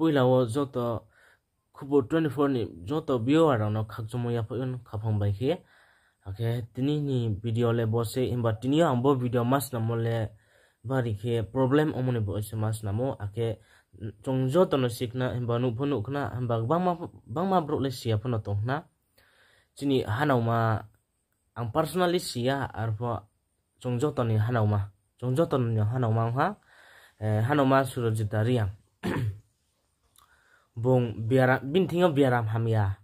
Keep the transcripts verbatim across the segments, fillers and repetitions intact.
poila wo joto khupur twenty four ni joto viewer rao no khakchangmo yaphaih yo khaphang bai khe. Akhe tini ni video le bo se, himba tini yo ang bo video ma snamo le bari khe problem ongmo ni bo se ma snamo. Akhe chung joto no si khna, himba nuh pho nuh khna, himba gbangma, gbangma brouh le si ya pho no tong khna. Chini hanauma ang personally si ya, arpho chung joto ni hanauma, chung joto ni hanauma ong ha, eh, hanauma Surojita Reang. Bung biara-, bini thing yo biaram hamya,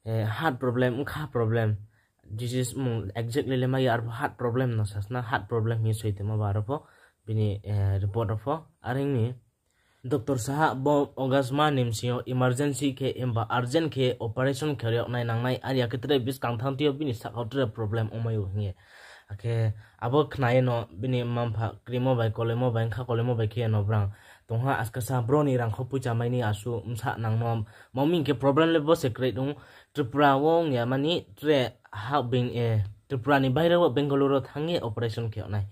eh, heart problem, bkha problem, disease mung exactly le mai ya, arpho heart problem no sasna, heart problem hing ye soi tongmo ba aro pho, bini, eh, report aro pho, are ong mi. Doctor sa ha, bo August ma ni bsing yo emergency khe, himba urgent khe operation khe ri yag nai nangnai, are ya khe tre buskang thanng tui yo bini sahka wo tre problem ongmai ou hing ye. Akhe abo khna ye no bini mma-mpha krimo bai, koloimo bai, bkha koloimo bai khe ye no brang tong ha, askasa bro ni rangkho poicha mai ni asuh bsa nang no. Mami hing khe problem le bo se kroi ong, Tripura wo ong ya mani tre ha bing, eh, Tripura ni baire wo Bangalore wo thanng ye operation khe yag nai.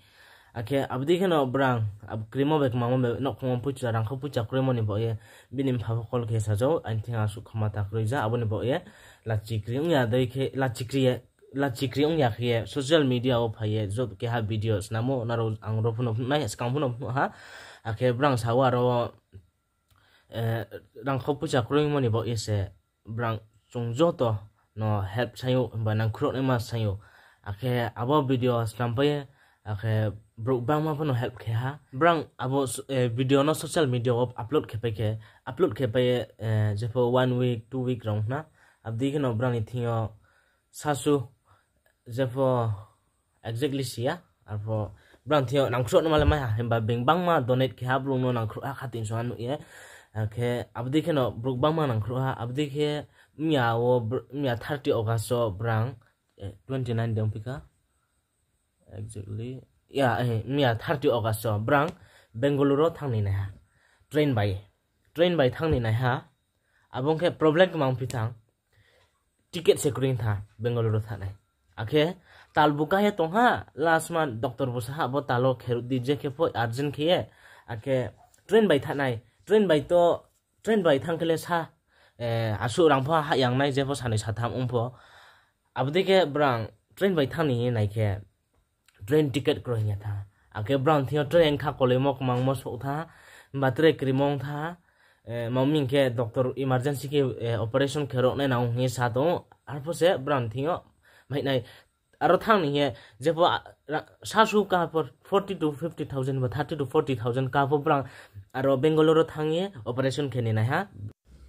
Akhe abo dei khe no brang, ab-, krimo bai kmamo bai nouhkhong wo poicha, rangkho poicha kroimo ni baoh ye bini mpha pho call khe sajao, aini thing asuh khoma ta kroi ja, abo ni baoh ye lachi kri ong ya dei khe, lachi kri ye, lachi kri ong ya khe ye social media wo phai ye joto keha video snamo, nrao ang ro pho no phnuh nai, skang pho no phnuh ha. Akhe brang sa wo aro, eh, rangkho poicha kroimo ni baoh ye se brang chung joto no help saing ou, himba nangkhruh naima saing ou. Akhe abo video snam pai ye, akhe brouh gbangma pho no help khe ha. Brang abo s-, eh, video no social media wo upload khe pai khe, upload khe pai ye, eh, jepho one week, two week rao ong khna. Abo dei khe no brang ni thing yo sasu, jepho exactly si ya, arpho brang thing yo nangkhruh naima le mai ha, himba being gbangma donate khe ha, brouh no nangkhruh ha khating song ha nuh ye. Akhe abo dei khe no brouh gbangma nangkhruh ha, abo dei khe mya wo br-, mya thirty August wo brang, eh, twenty nine de ongphi kha. Exactly. Ya, eh, mya thirty August wo brang Bangalore wo thanng ni nai ha. Train bai. Train bai thanng ni nai ha. Abo ong khe problem kma ongphi thanng. Ticket se kroi tha, Bangalore wo thanngnai. Akhe tal bu ka ye tong ha, last month doctor bu sa ha, bo tal wo khe ruh di je khe pho urgent khe ye. Akhe train bai thanngnai, train bai to, train bai thanng khe le sa, eh, asuh rang pho ha yang nai, jepho sanoi satham ong pho. Abo dei khe brang train bai thanng ni nai khe, train ticket kroi hing ya tha. Akhe brang thing yo tre bkha koloimo kmangmo souh tha, himba tre krimo ong tha, eh, mami hing khe doctor emergency khe, eh, operation khe ruh nai nang hing ye sa tong ou, arpho se brang thing yo mai nai, aro thanng ni hing ye, jepho, ah, ra-, sasu ka pho forty to fifty thousand ba thirty to forty thousand ka pho brang aro Bangalore wo thanng ye operation khe ni nai ha.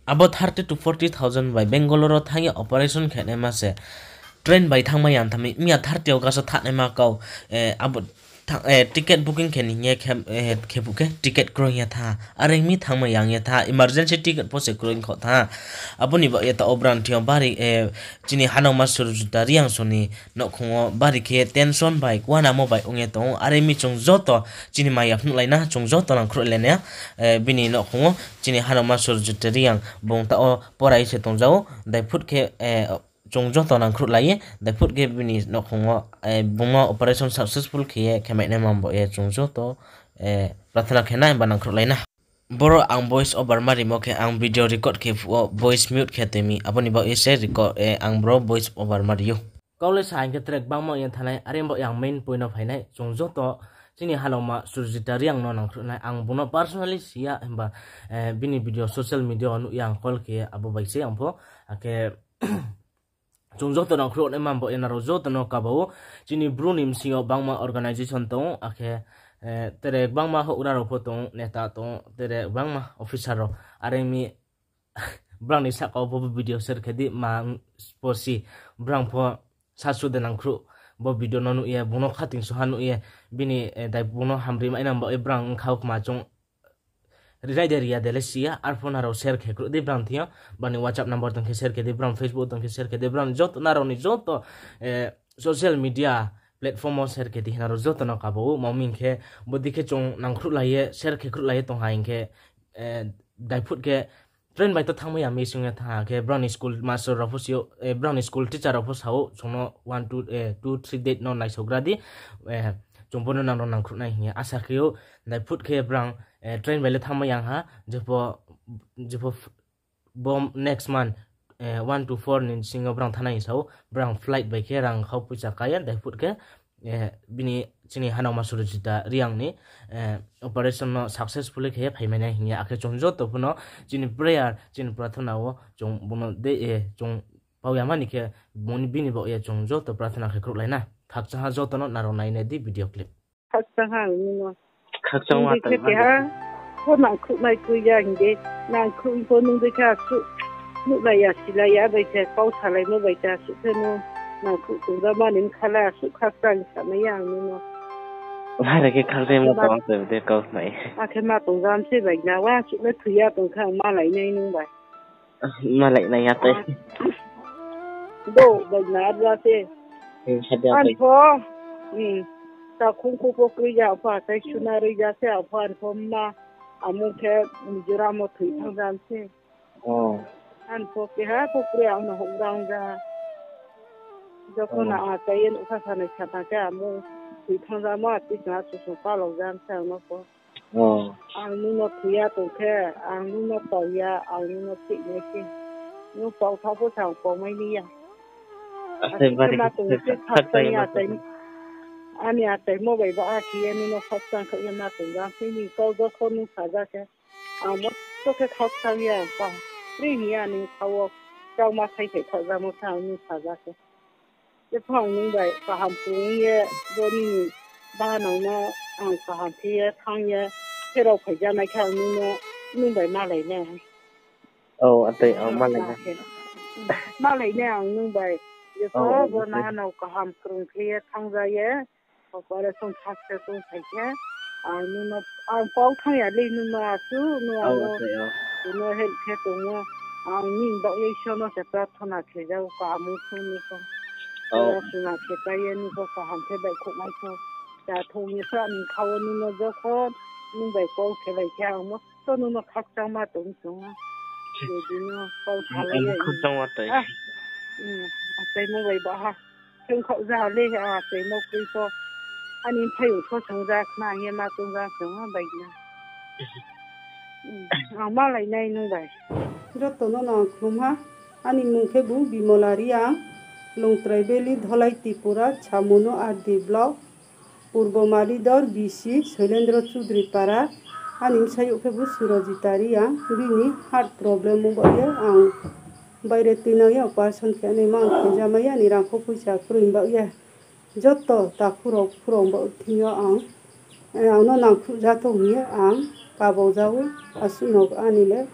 Abo thirty to forty thousand bai Bangalore wo thanng ye operation khe naima se train bai thanngmai ya tha mi, mya thirty August wo thanngnaima kau, eh, abo tha-, eh, ticket booking khe ni hing ye khe, eh, khe bu khe ticket kroi ya tha, are ong mi thanngmai ya tha, emergency ticket pho se kroi kho tha. Abo ni baoh ye taoh wo brang thing yo bari, eh, chini hanauma Surojita Reang song ni nouhkhong wo bari khe tension bai, uanamo bai ong ye tong ou, are ong mi chung joto chini maya phnuhlai na, chung joto nangkhruhlai na, eh, bini nouhkhong wo chini hanauma Surojita Reang bung taoh wo porai se tongja ou, daiphut khe, eh, chung joto nangkhruhlai ye, daiphut khe bini nouhkhong wo, eh, bungma operation successful khe ye khe mainai ma baoh ye chung joto, eh, prathana khe na himba nangkhruhlai na. Boro ang voice over ma rimo khe ang video record khe phuh wo voice mute khe toi mi, abo ni baoh ye se record, eh, ang boro voice over ma ri ou. Kau le sa hing khe track bangma ong ye thanngnai, are baoh ye ang main point no phainai, chung joto chini hanauma Surojita Reang no nangkhruhlai, ang bung no personally si ya, himba, eh, bini video social media wo nuh ye ang call khe abo bai se ang pho, akhe chung joto nangkhruhnaima baoh ye nrao joto no kaba ou. Chini Bru ni bsing yo bangma organisation tong ou, akhe, eh, tere bangma houhgra rao pho tong ou, neta tong ou, tere bangma officer rao. Are ong mi brang ni sahka wo bo video share khe di, ma posi brang pho sasu de nangkhruh, bo video no nuh ye, bung no khating suha nuh ye, bini, eh, dai bung no hamri mainai baoh ye brang bkha wo kma chung rinai de ri ya de le si ya, arpho nrao share khe khruh di brang thing yo, brang ni WhatsApp number tong khe share khe di, brang Facebook tong khe share khe di, brang joto, nrao ni joto, eh, social media platform wo share khe di, nrao joto no kaba ou, mami hing khe, bodei khe chung nangkhruhlai ye, share khe khruhlai ye tong ha hing khe, eh, daiphut khe, train bai to thanngmai ya mi sung ye thanng ha khe, brang ni school master rao pho si ou, eh, brang ni school teacher rao pho sa ou, chung no one, two, eh, two, three date no naisogra di, eh, chung bo no nang no nangkhruhnai hing ye asa khe ou, daiphut khe brang, eh, train bai le thanngmai ya ha, jepho jepho f-, bo next month, eh, one to four ni sing yo brang thanai hing sa ou, brang flight bai khe rang khau poicha kaya, daiphut khe, eh, bini chini hanaoma Surajita Reang ni, eh, operation no successfully khe phaimai nai hing ye, akhe chung joto pho no chini prayer, chini prathana wo chung bono de, eh, chung pau ya mani khe, bini, bini baoh ye chung joto prathana khe khruhlai na. Khakchang ha joto no, nrao nai nai di video clip. Khakchang ha ang nung no. Khakchang ha tong ha. Pho nangkhruh nai kroi ya hing de. Nangkhruh pho nung de khe asuh nuhlai ya, silai ya bai khe, kau salaimo bai khe asuh khe nung nangkhruh tongja mani bkha le asuh khakchang samai ya ang nung no. Are khe khakchang ma tong ha de kau nai. Akhe ma tongja mse bai na wa, asuh le thoi ya tong khe ang malai nai nung bai. Malai nai ya tei. Do bai na arja se. Ani pho, takhung khu pho kroi ya pho, atai suna roi ya se, apho ani pho mma, amung khe Mizoram wo thoi thanng ja se. Ani pho keha pho kroi, ang no houhgra ong ja. Jokhon a atai ye nouhkha sanai sa tang khe, amung thoi thanng ja mo, atui sna chusung palok ja se ang no pho. Ang nung no thoi ya tong khe, ang nung no tau ya, ang nung no thoi nai se. Nung pau tha pho sa ang pau mai ni ya. Asuh khe ma tong se khakchang ya, ani achaimo bai ba akhe ye nung no khakchang khe ye ma tong ja se ni kau jokhon nung sa ja khe. Ang mosto khe khakchang ya, pa. Ri hing ya ni kha wo, chauma khai khai khakjamo sa ang nung sa ja khe. Jepho ang nung bai kaham krung ye, bo nini bahanao no ang kaham khe ye thanng ye, pherao phai ja nai khe ang nung no, nung bai malai nai. Malai nai ang nung bai. Jepho bo nahanao kaham krung khe ye thanng ja ye, operation success ong phai khe, ang nung no, ang pau thanng ya le nung no asuh, nung ang no, nung no help khe tong o. Ang nini baoh ye Isor no se prathona khe ja o, kaham ong thung ni pho. Prathona khe pai ye nung pho kaham khe baihkhouh mai pho. Cha thung ye sa ni kha wo nung no jokhon nung bai kau khelai khe ang mosto nung no khakchang ma tong song ha. Bini kau salai ye. Achaimo bai ba ha. Chung khaoh ja ha le, achaimo kroi pho. Ani mphaiyong pho song ja khna hing ye ma tong ja song ha bai na. Ang malai nai nung bai. Joto no no ang khlum ha. Ani mmung khebu Bimola Reang, Longtrai Valley, Dholai, Tripura, Chamono, R D block, Purbo Malidor, B C, Soilendro Chudri Para. Ani bsayouh khebu Surojita Reang, bini heart problem ong baoh ye ang baire tuinang ye operation khe naima ang khe jamai ya, ani rang kho poicha kroi baoh ye. Joto takhu rao, khu rao baoh thing yo ang, ang no nangkhruh ja thou hing ye ang kabau ja ou, asuh no ani le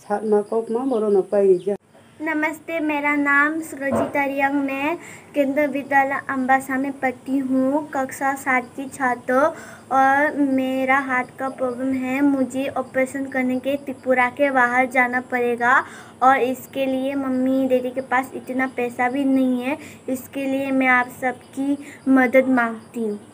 satma kautma boro no pai ri ja. नमस्ते, मेरा नाम सुरजीता रियांग, मैं केंद्रीय विद्यालय अम्बासा में पढ़ती हूँ, कक्षा सात की छात्र, और मेरा हार्ट का प्रॉब्लम है। मुझे ऑपरेशन करने के त्रिपुरा के बाहर जाना पड़ेगा और इसके लिए मम्मी डैडी के पास इतना पैसा भी नहीं है। इसके लिए मैं आप सबकी मदद मांगती हूँ।